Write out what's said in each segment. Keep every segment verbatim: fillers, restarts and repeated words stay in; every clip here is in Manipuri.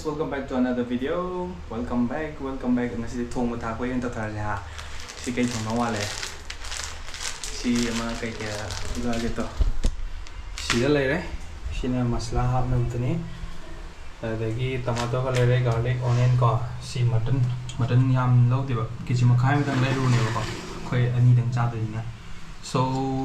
Welcome back to another video. Welcome back, welcome back. ꯉꯁꯤꯗꯤ ꯊꯣꯡꯕ ꯊꯥꯛꯄ ꯑꯣꯏꯅ ꯇꯧꯊꯔꯁꯦ ꯍꯥ꯫ ꯁꯤ ꯀꯩ ꯊꯣꯡꯅ ꯋꯥꯠꯂꯦ? ꯁꯤ ꯑꯃ ꯀꯩ ꯀꯩ ꯎꯠꯂꯛꯑꯒꯦ ꯇꯣ꯫ ꯁꯤꯗ ꯂꯩꯔꯦ꯫ ꯁꯤꯅ ꯃꯁꯂꯥ ꯍꯥꯞꯅꯕꯗꯨꯅꯤ꯫ ꯑꯗꯒꯤ ꯇꯣꯃꯥꯇꯣꯒ ꯂꯩꯔꯦ, garlic, onion ꯀꯣ꯫ ꯁꯤ ꯃꯇꯟ, ꯃꯇꯟ ꯌꯥꯝ ꯂꯧꯗꯦꯕ, ꯀꯦ ꯖꯤ ꯃꯈꯥꯏ ꯑꯃꯇꯪ ꯂꯩꯔꯨꯕꯅꯦꯕꯀꯣ, ꯑꯩꯈꯣꯏ ꯑꯅꯤꯗꯪ ꯆꯥꯗꯣꯏꯅꯤꯅ꯫ So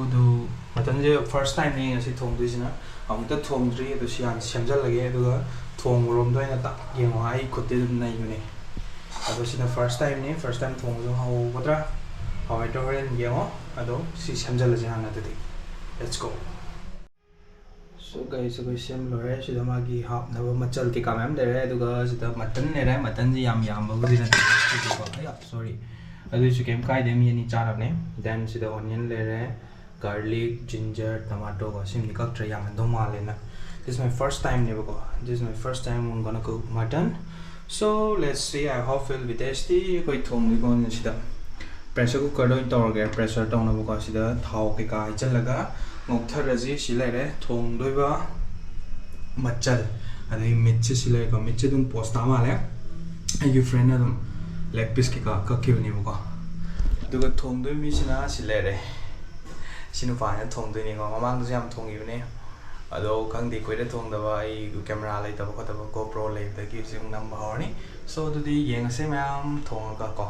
ꯑꯗꯨ ꯃꯇꯟꯁꯦ first timeꯅꯦ ꯉꯁꯤ ꯊꯣꯡꯗꯣꯏꯁꯤꯅ꯫ ꯑꯃꯨꯛꯇ ꯊꯣꯡꯗ꯭ꯔꯤ, ꯑꯗꯨ ꯁꯤ ꯍꯥꯟꯅ ꯁꯦꯝꯖꯤꯜꯂꯒꯦ, ꯑꯗꯨꯒ ꯊꯣꯡꯕꯔꯣꯝꯗ ꯑꯣꯏꯅ ꯇꯥꯛ ꯌꯦꯡꯉꯣ꯫ ꯑꯩ ꯈꯨꯠꯇꯤ ꯑꯗꯨꯝ ꯅꯩꯕꯅꯦ꯫ ꯑꯗꯣ ꯁꯤꯅ first timeꯅꯤ꯫ First time ꯊꯣꯡꯕꯁꯨ ꯍꯧꯒꯗ꯭ꯔꯥ ꯍꯧꯔꯣꯏꯗ꯭ꯔꯥ ꯍꯣꯔꯦꯟ ꯌꯦꯡꯉꯣ꯫ ꯑꯗꯣ ꯁꯤ ꯁꯦꯝꯖꯤꯜꯂꯁꯦ ꯍꯥꯟꯅ꯫ ꯑꯗꯨꯗꯤ let's go꯫ So guys, ꯑꯩꯈꯣꯏ ꯁꯦꯝ ꯂꯣꯏꯔꯦ꯫ ꯁꯤꯗ ꯃꯥꯒꯤ ꯍꯥꯞꯅꯕ ꯃꯆꯜ ꯀꯩꯀꯥ ꯃꯌꯥꯝ ꯂꯩꯔꯦ꯫ ꯑꯗꯨꯒ ꯁꯤꯗ ꯃꯇꯟ ꯂꯩꯔꯦ꯫ ꯃꯇꯟꯁꯦ ꯌꯥꯝ ꯌꯥꯝꯕꯕꯨꯗꯤ ꯅꯠꯇꯦ꯫ ꯑꯩꯌꯥ, sorry꯫ ꯑꯗꯨꯏꯁꯨ ꯀꯩꯝ ꯀꯥꯏꯗꯦ, ꯃꯤ ꯑꯅꯤ ꯆꯥꯅꯕꯅꯦ꯫ Then ꯁꯤꯗ onion ꯂꯩꯔꯦ, garlic, ginger, tomatoꯒ꯫ ꯁꯤꯃꯗꯤ ꯀꯛꯇ꯭ꯔꯦ, ꯌꯥꯝꯃꯟꯗꯧ ꯃꯥꯜꯂꯦꯅ꯫ This is my first timeꯅꯦꯕꯀꯣ꯫ This is my first time I'm gonna cook mutton. So let's see, I hope it will be tasty. ꯑꯩꯈꯣꯏ ꯊꯣꯡꯗꯣꯏꯀꯣ ꯁꯤꯗ꯫ Pressure cookerꯗ ꯑꯣꯏꯅ ꯇꯧꯔꯒꯦ꯫ Pressure ꯇꯧꯅꯕꯀꯣ ꯁꯤꯗ ꯊꯥꯎ ꯀꯩꯀꯥ ꯍꯩꯖꯤꯜꯂꯒ ꯉꯧꯊꯔꯁꯤ꯫ ꯁꯤ ꯂꯩꯔꯦ ꯊꯣꯡꯗꯣꯏꯕ ꯃꯆꯜ꯫ ꯑꯗꯩ meatꯁꯦ ꯁꯤ ꯂꯩꯔꯦꯀꯣ꯫ Meatꯁꯦ ꯑꯗꯨꯝ post ꯇꯥ ꯃꯥꯜꯂꯦ꯫ ꯑꯩꯒꯤ friendꯅ ꯑꯗꯨꯝ leg piece ꯀꯩꯀꯥ ꯀꯛꯈꯤꯕꯅꯦꯕꯀꯣ꯫ ꯑꯗꯨꯒ ꯊꯣꯡꯗꯣꯏ ꯃꯤꯁꯤꯅ ꯁꯤ ꯂꯩꯔꯦ꯫ ꯁꯤ ꯅꯨꯄꯥꯅ ꯊꯣꯡꯗꯣꯏꯅꯤꯀꯣ꯫ ꯃꯃꯥꯡꯗꯁꯨ ꯌꯥꯝ ꯊꯣꯡꯈꯤꯕꯅꯦ꯫ ꯑꯗꯣ ꯈꯪꯗꯦ, ꯀꯨꯏꯔꯦ ꯊꯣꯡꯗꯕ꯫ ꯑꯩ camera ꯂꯩꯇꯕ ꯈꯣꯠꯇꯕ, GoPro ꯂꯩꯕꯗꯒꯤ ꯍꯧꯖꯤꯛ ꯑꯃꯨꯛ ꯅꯝꯕ ꯍꯧꯔꯅꯤ꯫ So ꯑꯗꯨꯗꯤ ꯌꯦꯡꯉꯁꯦ ꯃꯌꯥꯝ ꯊꯣꯡꯉꯒ ꯀꯣ꯫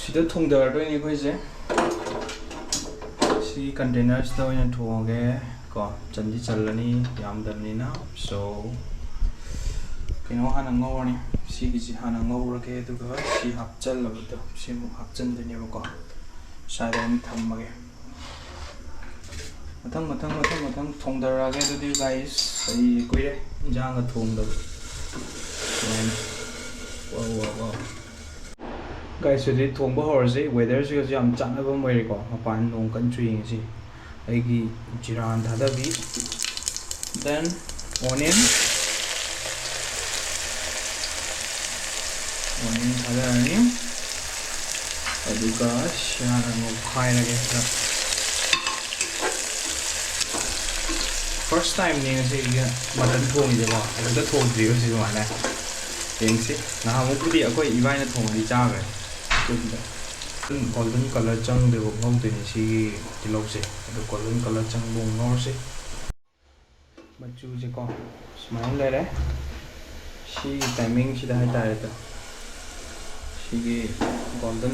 ꯁꯤꯗ ꯊꯣꯡꯊꯔꯗꯣꯏꯅꯤ ꯑꯩꯈꯣꯏꯁꯦ꯫ ꯁꯤ containerꯁꯤꯗ ꯑꯣꯏꯅ ꯊꯣꯡꯉꯒꯦ ꯀꯣ꯫ ꯆꯟꯗꯤ ꯆꯜꯂꯅꯤ, ꯌꯥꯝꯗꯕꯅꯤꯅ꯫ So ꯀꯩꯅꯣ ꯍꯥꯟꯅ ꯉꯧꯔꯅꯤ꯫ ꯁꯤꯒꯤꯁꯤ ꯍꯥꯟꯅ ꯉꯧꯔꯒꯦ, ꯑꯗꯨꯒ ꯁꯤ ꯍꯥꯞꯆꯜꯂꯕꯗꯣ ꯁꯤ ꯑꯃꯨꯛ ꯍꯥꯞꯆꯟꯗꯣꯏꯅꯦꯕꯀꯣ꯫ ꯁ꯭ꯋꯥꯏꯗ ꯑꯗꯨꯝ ꯊꯝꯃꯒꯦ꯫ ꯃꯊꯪ ꯃꯊꯪ ꯃꯊꯪ ꯃꯊꯪ ꯊꯣꯡꯗꯔꯛꯑꯒꯦ꯫ ꯑꯗꯨꯗꯤ guys, ꯑꯩ ꯀꯨꯏꯔꯦ ꯏꯟꯖꯥꯡꯒ ꯊꯣꯡꯗꯕ꯫ ꯁꯨꯃꯥꯏꯅ꯫ Wow, wow, wow. Guys, ꯍꯧꯖꯤꯛ ꯊꯣꯡꯕ ꯍꯧꯔꯁꯤ꯫ Weatherꯁꯤꯒꯁꯨ ꯌꯥꯝ ꯆꯥꯟꯅꯕ ꯑꯃ ꯑꯣꯏꯔꯦꯀꯣ꯫ ꯃꯄꯥꯟ ꯅꯣꯡ ꯀꯟꯅ ꯆꯨꯏ ꯉꯁꯤ꯫ ꯑꯩꯒꯤ ꯖꯤꯔꯥ ꯍꯥꯟꯅ ꯊꯥꯗꯕꯤ꯫ Then onion꯫ Onion ꯊꯥꯗꯔꯅꯤ꯫ ꯑꯗꯨꯒ ꯁꯤ ꯍꯥꯟꯅ ꯅꯣꯛꯈꯥꯏꯔꯒꯦ ꯈꯔ꯫ First time ꯅꯦ ꯉꯁꯤ ꯑꯩꯒꯤ ꯃꯇꯟ ꯊꯣꯡꯉꯤꯁꯦꯀꯣ, ꯑꯗꯨꯗ ꯊꯣꯡꯗ꯭ꯔꯤꯕ ꯁꯤ ꯑꯗꯨꯃꯥꯏꯅ꯫ ꯌꯦꯡꯁꯤ, ꯅꯍꯥꯟꯃꯨꯛꯄꯨꯗꯤ ꯑꯩꯈꯣꯏ ꯏꯕꯥꯏꯅ ꯊꯣꯡꯉꯗꯤ ꯆꯥꯈ꯭ꯔꯦ꯫ ꯑꯗꯨꯝꯕ golden colour ꯆꯪꯗ꯭ꯔꯤꯕ ꯉꯧꯗꯣꯏꯅꯦ ꯁꯤꯒꯤ ꯇꯤꯜꯍꯧꯁꯦ꯫ ꯑꯗꯣ golden colour ꯆꯪꯕ ꯉꯧꯔꯁꯤ꯫ ꯃꯆꯨꯁꯦꯀꯣ ꯁꯨꯃꯥꯏꯅ ꯂꯩꯔꯦ꯫ ꯁꯤꯒꯤ timing ꯁꯤꯗ ꯍꯥꯏꯇꯥꯔꯦ, ꯑꯗꯣ ꯁꯤꯒꯤ golden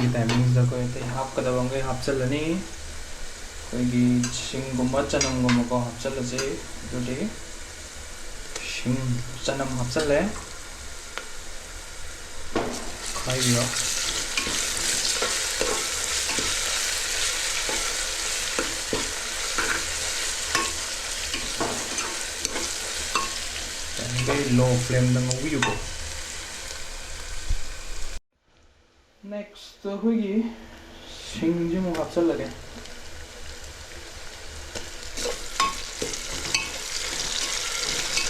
ꯒꯤ timing ꯁꯤꯗ ꯑꯩꯈꯣꯏ ꯑꯇꯩ ꯍꯥꯞꯀꯗꯕ ꯃꯈꯩ ꯍꯥꯞꯆꯤꯜꯂꯅꯤ꯫ ꯑꯩꯈꯣꯏꯒꯤ ꯁꯤꯡꯒꯨꯝꯕ ꯆꯅꯝꯒꯨꯝꯕꯀꯣ ꯍꯥꯞꯆꯤꯜꯂꯁꯤ꯫ ꯑꯗꯨꯗꯤ ꯁꯤꯡ, ꯆꯅꯝ ꯍꯥꯞꯆꯤꯜꯂꯦ꯫ ꯈꯥꯏꯕꯤꯔꯣ꯫ ꯌꯥꯔꯤꯈꯩ low flame ꯗ ꯉꯧꯕꯤꯌꯨꯀꯣ꯫ Next ꯑꯩꯈꯣꯏꯒꯤ ꯁꯤꯡꯁꯤ ꯑꯃꯨꯛ ꯍꯥꯞꯆꯤꯜꯂꯒꯦ꯫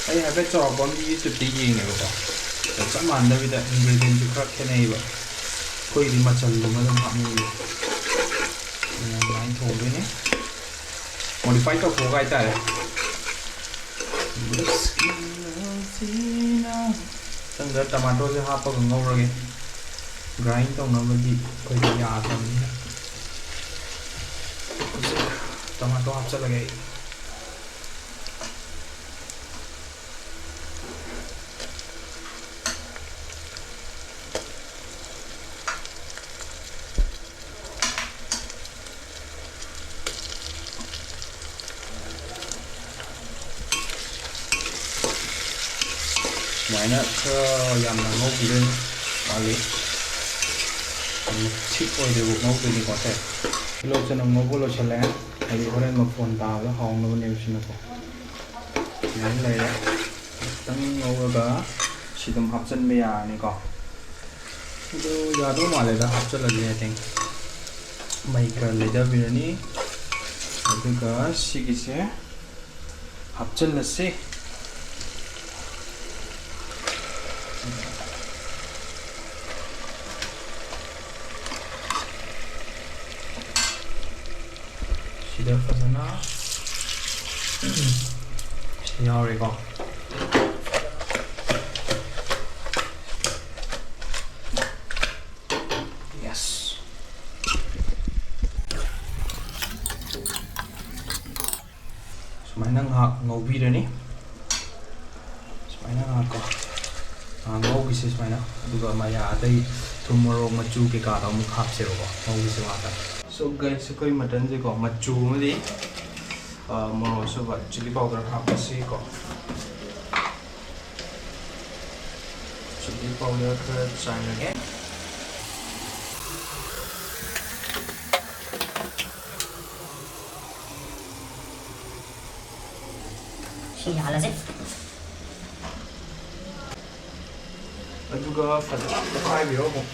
ꯑꯩ ꯍꯥꯏꯐꯦꯠ ꯆꯥꯎꯔꯥꯛꯄ ꯑꯃꯗꯤ YouTube ꯇ ꯌꯦꯡꯉꯦꯕꯀꯣ, ꯑꯗꯣ ꯆꯞ ꯃꯥꯟꯅꯗꯕꯤꯗ ingredient ꯁꯨ ꯈꯔ ꯈꯦꯠꯅꯩꯌꯦꯕ꯫ ꯑꯩꯈꯣꯏꯒꯤꯗꯤ ꯃꯆꯜꯒꯨꯝꯕ ꯑꯗꯨꯝ ꯍꯥꯞꯅꯩꯌꯦꯕ꯫ ꯑꯗꯨꯅ ꯑꯗꯨꯃꯥꯏꯅ ꯊꯣꯡꯗꯣꯏꯅꯦ, modify ꯇꯧꯊꯣꯛꯑꯒ ꯍꯥꯏꯇꯥꯔꯦ꯫ ꯃꯊꯪꯗ tomato ꯁꯦ ꯍꯥꯞꯄꯒ ꯉꯧꯔꯒꯦ꯫ Grind ꯇꯧꯅꯕꯗꯤ ꯑꯩꯈꯣꯏꯗꯤ ꯌꯥꯗ꯭ꯔꯕꯅꯤꯅ꯫ ꯍꯧꯖꯤꯛ tomato ꯍꯥꯞꯆꯤꯜꯂꯒꯦ ꯑꯩ꯫ ꯁꯨꯃꯥꯏꯅ ꯈꯔ ꯌꯥꯝꯅ ꯉꯧꯈꯤꯗꯣꯏꯅꯤ꯫ ꯃꯥꯒꯤ ꯌꯥꯝꯅ ꯊꯤꯛ ꯑꯣꯏꯗ꯭ꯔꯤꯕ ꯉꯧꯗꯣꯏꯅꯤꯀꯣ ꯁꯦ꯫ ꯇꯤꯜꯍꯧ ꯆꯅꯝ ꯉꯧꯕ ꯂꯣꯏꯁꯤꯜꯂꯦ, ꯍꯥꯏꯗꯤ ꯍꯣꯔꯦꯟ ꯃꯐꯣꯟ ꯇꯥꯕꯗ ꯍꯥꯎꯅꯕꯅꯦꯕ ꯁꯤꯅꯀꯣ꯫ ꯁꯨꯃꯥꯏꯅ ꯂꯩꯔꯦ꯫ ꯈꯤꯇꯪ ꯉꯧꯔꯒ ꯁꯤ ꯑꯗꯨꯝ ꯍꯥꯞꯆꯤꯟꯕ ꯌꯥꯔꯅꯤꯀꯣ꯫ ꯑꯗꯨ ꯌꯥꯗꯧ ꯃꯥꯜꯂꯦꯗ, ꯍꯥꯞꯆꯤꯜꯂꯒꯦ꯫ I think ꯃꯩ ꯈꯔ ꯂꯩꯊꯕꯤꯔꯅꯤ꯫ ꯑꯗꯨꯒ ꯁꯤꯒꯤꯁꯦ ꯍꯥꯞꯆꯤꯜꯂꯁꯤ꯫ ꯁꯤꯗ ꯐꯖꯅ ꯁꯤ ꯌꯥꯎꯔꯦꯀꯣ꯫ Yes꯫ ꯁꯨꯃꯥꯏꯅ ꯉꯥꯏꯍꯥꯛ ꯉꯧꯕꯤꯔꯅꯤ꯫ ꯁꯨꯃꯥꯏꯅ ꯉꯥꯏꯍꯥꯛꯀꯣ, ꯉꯥꯏꯍꯥꯛ ꯉꯧꯈꯤꯁꯦ ꯁꯨꯃꯥꯏꯅ꯫ ꯑꯗꯨꯒ ꯃꯌꯥ ꯑꯇꯩ ꯊꯨꯝ, ꯃꯣꯔꯣꯛ, ꯃꯆꯨ ꯀꯩꯀꯥꯗꯣ ꯑꯃꯨꯛ ꯍꯥꯞꯁꯦꯕꯀꯣ, ꯉꯧꯈꯤꯁꯦ ꯉꯥꯛꯇꯪ꯫ So guys, ꯑꯩꯈꯣꯏ ꯃꯇꯟꯁꯦꯀꯣ, ꯃꯆꯨ ꯑꯃꯗꯤ, ꯑ, ꯃꯣꯔꯣꯛ ꯑꯁꯨꯕ, chilli powder ꯍꯥꯞꯄꯁꯤꯀꯣ꯫ Chilli powder ꯈꯔ ꯆꯥꯏꯔꯒꯦ꯫ ꯁꯤ ꯌꯥꯍꯜꯂꯁꯦ꯫ ꯑꯗꯨꯒ ꯐꯖꯅ ꯑꯣꯠꯈꯥꯏꯕꯤꯔꯣ ꯑꯃꯨꯛ꯫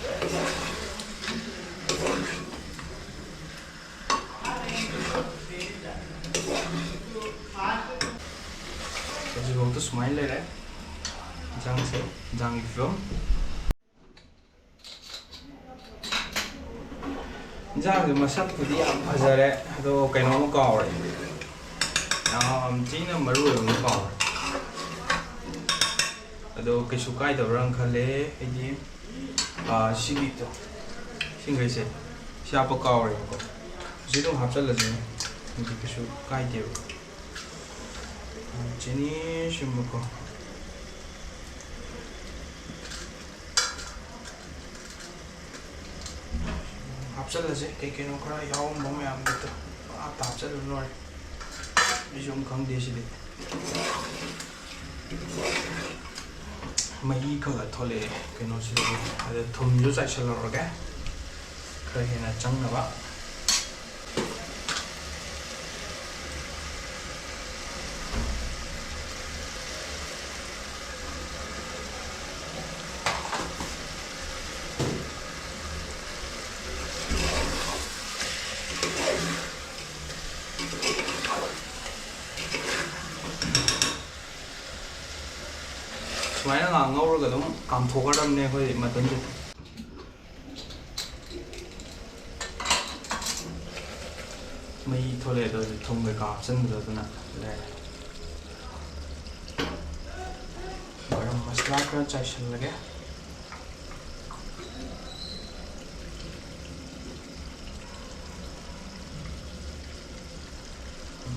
ꯍꯧꯖꯤꯛꯐꯥꯎꯗ ꯁꯨꯃꯥꯏꯅ ꯂꯩꯔꯦ ꯏꯟꯖꯥꯡꯁꯦ, ꯏꯟꯖꯥꯡꯒꯤ ꯐꯤꯕꯝ꯫ ꯏꯟꯖꯥꯡꯁꯦ ꯃꯁꯛꯄꯨꯗꯤ ꯌꯥꯝ ꯐꯖꯔꯦ, ꯑꯗꯣ ꯀꯩꯅꯣꯝꯃ ꯀꯥꯎꯔꯦ, ꯌꯥꯝ ꯊꯤꯅ ꯃꯔꯨ ꯑꯣꯏꯕ ꯑꯃ ꯀꯥꯎꯔꯦ꯫ ꯑꯗꯣ ꯀꯩꯁꯨ ꯀꯥꯏꯗꯕ꯭ꯔꯥꯅ ꯈꯜꯂꯦ ꯑꯩꯗꯤ꯫ ꯑꯥ, ꯁꯤꯒꯤꯗꯣ, ꯁꯤꯡꯈꯩꯁꯦ, ꯁꯤ ꯍꯥꯞꯄ ꯀꯥꯎꯔꯦꯕꯀꯣ꯫ ꯍꯧꯖꯤꯛ ꯑꯗꯨꯝ ꯍꯥꯞꯆꯜꯂꯁꯤꯅꯦ, ꯑꯗꯨꯗꯤ ꯀꯩꯁꯨ ꯀꯥꯏꯗꯦꯕ꯫ ꯆꯤꯅꯤ ꯁꯨꯝꯕꯀꯣ꯫ ꯍꯥꯞꯆꯜꯂꯁꯦ, ꯀꯩ ꯀꯩꯅꯣ ꯈꯔ ꯌꯥꯎꯔꯝꯕ ꯃꯌꯥꯝꯗꯨꯗꯣ ꯄꯪꯍꯥꯞꯇ ꯍꯥꯞꯆꯜꯂ ꯂꯣꯏꯔꯦ꯫ ꯑꯩꯁꯨ ꯑꯃꯨꯛ ꯈꯪꯗꯦ ꯁꯤꯗꯤ꯫ ꯃꯍꯤ ꯈꯔ ꯈꯔ ꯊꯣꯛꯂꯛꯑꯦ ꯀꯩꯅꯣꯁꯤꯗꯒꯤ꯫ ꯑꯗ ꯊꯨꯝꯁꯨ ꯆꯥꯏꯁꯜꯍꯧꯔꯒꯦ ꯈꯔ ꯍꯦꯟꯅ ꯆꯪꯅꯕ꯫ ꯁꯨꯃꯥꯏꯅ ꯉꯥꯏꯍꯥꯛ ꯉꯧꯔꯒ ꯑꯗꯨꯝ ꯀꯥꯝꯊꯣꯛꯀꯗꯕꯅꯦ ꯑꯩꯈꯣꯏ ꯃꯇꯟꯁꯦ꯫ ꯃꯍꯤ ꯊꯣꯛꯂꯛꯑꯦ, ꯑꯗꯣ ꯍꯧꯖꯤꯛ ꯊꯨꯝ ꯀꯩꯀꯥ ꯍꯥꯞꯆꯤꯟꯕꯗꯣ ꯑꯗꯨꯅ ꯂꯩꯔꯦ꯫ ꯒꯔꯝ ꯃꯁꯂꯥ ꯈꯔ ꯆꯥꯏꯁꯤꯜꯂꯒꯦ꯫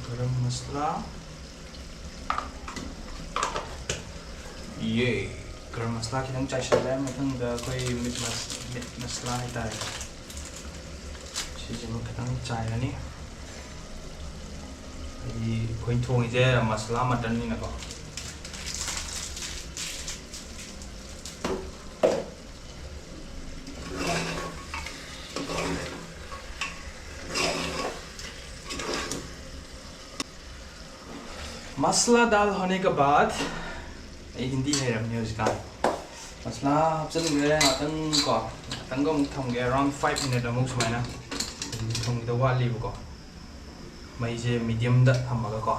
ꯒꯔꯝ ꯃꯁꯂꯥ꯫ ꯌꯦ꯫ ꯒꯔꯝ ꯃꯁꯂꯥ ꯈꯤꯇꯪ ꯆꯥꯏꯁꯤꯜꯂꯦ꯫ ꯃꯊꯪꯗ ꯑꯩꯈꯣꯏ ꯃꯤꯠ ꯃꯁ-, ꯃꯤꯠ ꯃꯁꯂꯥ ꯍꯥꯏꯇꯥꯔꯦ, ꯁꯤꯁꯤꯃ ꯈꯤꯇꯪ ꯆꯥꯏꯔꯅꯤ꯫ ꯍꯥꯏꯗꯤ ꯑꯩꯈꯣꯏ ꯊꯣꯡꯉꯤꯁꯦ ꯃꯁꯂꯥ ꯃꯇꯟꯅꯤꯅꯀꯣ꯫ मसाला डाल होने के बाद, ꯑꯩ ꯍꯤꯟꯗꯤ ꯍꯩꯔꯕꯅꯤ ꯍꯧꯖꯤꯛꯀꯥꯟ꯫ ꯃꯁꯂꯥ ꯍꯥꯞꯆꯤꯟꯈ꯭ꯔꯦ꯫ ꯉꯥꯛꯇꯪ ꯀꯣ, ꯉꯥꯛꯇꯪꯒ ꯑꯃꯨꯛ ꯊꯝꯒꯦ, around five minute ꯑꯃꯨꯛ ꯁꯨꯃꯥꯏꯅ꯫ ꯊꯣꯡꯒꯤꯗ ꯋꯥꯠꯂꯤꯕꯀꯣ, ꯃꯩꯁꯦ mediumꯗ ꯊꯝꯃꯒꯀꯣ꯫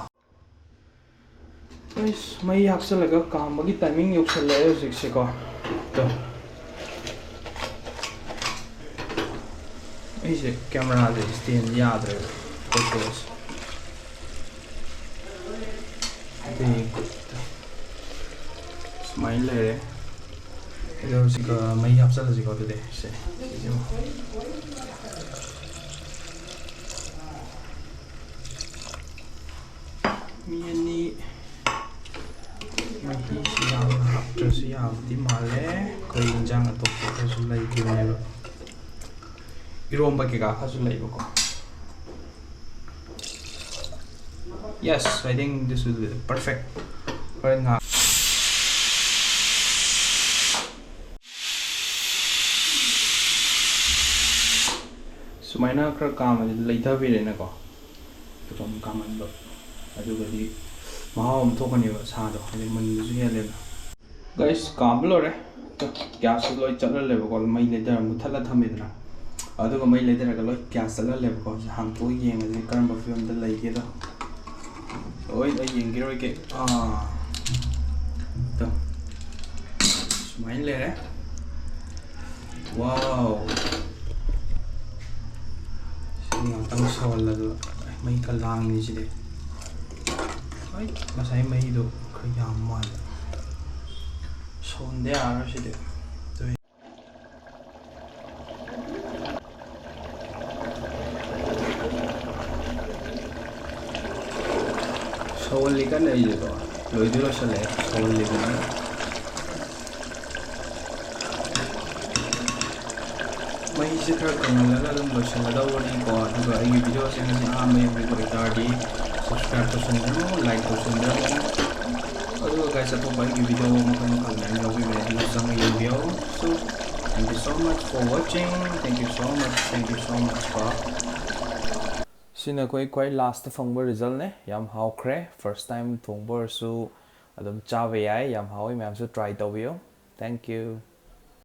ꯑꯩꯁ, ꯃꯩ ꯍꯥꯞꯆꯤꯜꯂꯒ ꯀꯥꯝꯕꯒꯤ timing ꯌꯧꯁꯜꯂꯛꯑꯦ ꯍꯧꯖꯤꯛꯁꯦꯀꯣ꯫ ꯇꯣ꯫ ꯑꯩꯁꯦ cameraꯁꯦ stand ꯌꯥꯗ꯭ꯔꯦꯕ, GoProꯁꯦ꯫ ꯑꯗꯨꯒꯤ ꯁꯨꯃꯥꯏꯅ ꯂꯩꯔꯦ꯫ ꯑꯗꯣ ꯍꯧꯖꯤꯛ, ꯑ, ꯃꯩ ꯍꯥꯞꯆꯜꯂꯁꯤꯀꯣ ꯑꯗꯨꯗꯤ꯫ ꯁꯦ, ꯁꯤꯁꯤꯃ꯫ ꯃꯤ ꯑꯅꯤ ꯃꯍꯤꯁꯤ ꯌꯥꯝꯅ ꯍꯥꯞꯇ꯭ꯔꯁꯨ ꯌꯥꯕꯗꯤ ꯃꯥꯜꯂꯦ꯫ ꯑꯩꯈꯣꯏ ꯏꯟꯖꯥꯡ ꯑꯇꯣꯞꯄ ꯈꯔꯁꯨ ꯂꯩꯈꯤꯕꯅꯦꯕ, ꯏꯔꯣꯝꯕ ꯀꯩꯀꯥ ꯈꯔꯁꯨ ꯂꯩꯕꯀꯣ꯫ Yes, I think this will be perfect. ꯍꯣꯔꯦꯟ ꯉꯥꯏꯍꯥꯛ ꯁꯨꯃꯥꯏꯅ ꯈꯔ ꯀꯥꯝꯃꯗꯤ ꯂꯩꯊꯕꯤꯔꯦꯅꯀꯣ꯫ ꯑꯗꯨꯝ ꯀꯥꯝꯍꯟꯕ, ꯑꯗꯨꯒꯗꯤ ꯃꯍꯥꯎ ꯑꯃ ꯊꯣꯛꯀꯅꯦꯕ, ꯁꯥꯗꯣ ꯍꯥꯏꯗꯤ ꯃꯨꯟꯕꯁꯨ ꯍꯦꯜꯂꯦꯅ꯫ Guys, ꯀꯥꯝꯕ ꯂꯣꯏꯔꯦ꯫ Gasꯁꯨ ꯂꯣꯏ ꯆꯠꯍꯜꯂꯦꯕꯀꯣ, ꯃꯩ ꯂꯩꯊꯔ ꯃꯨꯊꯠꯂ ꯊꯝꯃꯦꯗꯅ꯫ ꯑꯗꯨꯒ ꯃꯩ ꯂꯩꯊꯔꯒ ꯂꯣꯏ gas ꯆꯠꯍꯜꯂꯦꯕꯀꯣ꯫ ꯍꯧꯖꯤꯛ ꯍꯥꯡꯇꯣꯛꯑ ꯌꯦꯡꯉꯁꯤ ꯀꯔꯝꯕ ꯐꯤꯕꯝꯗ ꯂꯩꯒꯦꯗꯣ꯫ ꯍꯣꯏ, ꯑꯩ ꯌꯦꯡꯈꯤꯔꯣꯏꯒꯦ꯫ ꯑꯥ, ꯇꯣ, ꯁꯨꯃꯥꯏꯅ ꯂꯩꯔꯦ꯫ Wow! ꯁꯤ ꯑꯃꯨꯛꯇꯪ ꯁꯧꯍꯜꯂꯒ꯫ ꯑꯩ, ꯃꯩ ꯈꯔ ꯂꯥꯡꯉꯤ ꯁꯤꯗꯤ꯫ ꯍꯣꯏ, ꯉꯁꯥꯏ ꯃꯩꯗꯣ ꯈꯔ ꯌꯥꯝ ꯃꯥꯜꯂꯦ꯫ ꯁꯧꯍꯟꯗ ꯌꯥꯔꯔꯣꯏ ꯁꯤꯗꯤ꯫ ꯑꯗꯨ ꯁꯧꯍꯜꯂꯤ ꯀꯟꯅ ꯑꯩꯁꯦꯀꯣ꯫ ꯂꯣꯏꯗꯤ ꯂꯣꯏꯁꯤꯜꯂꯛꯑꯦ, ꯁꯧꯍꯜꯂꯤꯕꯅꯤ꯫ ꯃꯩꯁꯦ ꯈꯔ ꯀꯪꯍꯜꯂꯒ ꯑꯗꯨꯝ ꯂꯣꯏꯁꯤꯜꯂꯗꯧꯕꯅꯤꯀꯣ꯫ ꯑꯗꯨꯒ ꯑꯩꯒꯤ ꯚꯤꯗꯤꯑꯣꯁꯦ ꯉꯁꯤ ꯑꯍꯥꯟꯕ ꯌꯦꯡꯕꯤꯕ ꯑꯣꯏꯇꯥꯔꯗꯤ subscribe ꯇꯧꯁꯟꯕꯤꯔꯝꯃꯣ, like ꯇꯧꯁꯟꯕꯤꯔꯝꯃꯣ꯫ ꯑꯗꯨꯒ guys, ꯑꯇꯣꯞꯄ ꯑꯩꯒꯤ ꯚꯤꯗꯤꯑꯣ ꯃꯈꯜ ꯃꯈꯜ ꯃꯌꯥꯝ ꯌꯥꯎꯕꯤꯕꯅꯦ, ꯑꯗꯨꯁꯨ ꯆꯪꯉ ꯌꯦꯡꯕꯤꯌꯣ꯫ So, thank you so much for watching. Thank you so much, thank you so much for. ꯁꯤꯅ ꯑꯩꯈꯣꯏ ꯈ꯭ꯋꯥꯏ last ꯐꯪꯕ resultꯅꯦ꯫ ꯌꯥꯝ ꯍꯥꯎꯈ꯭ꯔꯦ꯫ First time ꯊꯣꯡꯕ ꯑꯣꯏꯔꯁꯨ ꯑꯗꯨꯝ ꯆꯥꯕ ꯌꯥꯏ꯫ ꯌꯥꯝ ꯍꯥꯎꯋꯤ, ꯃꯌꯥꯝꯁꯨ try ꯇꯧꯕꯤꯌꯨ꯫ Thank you꯫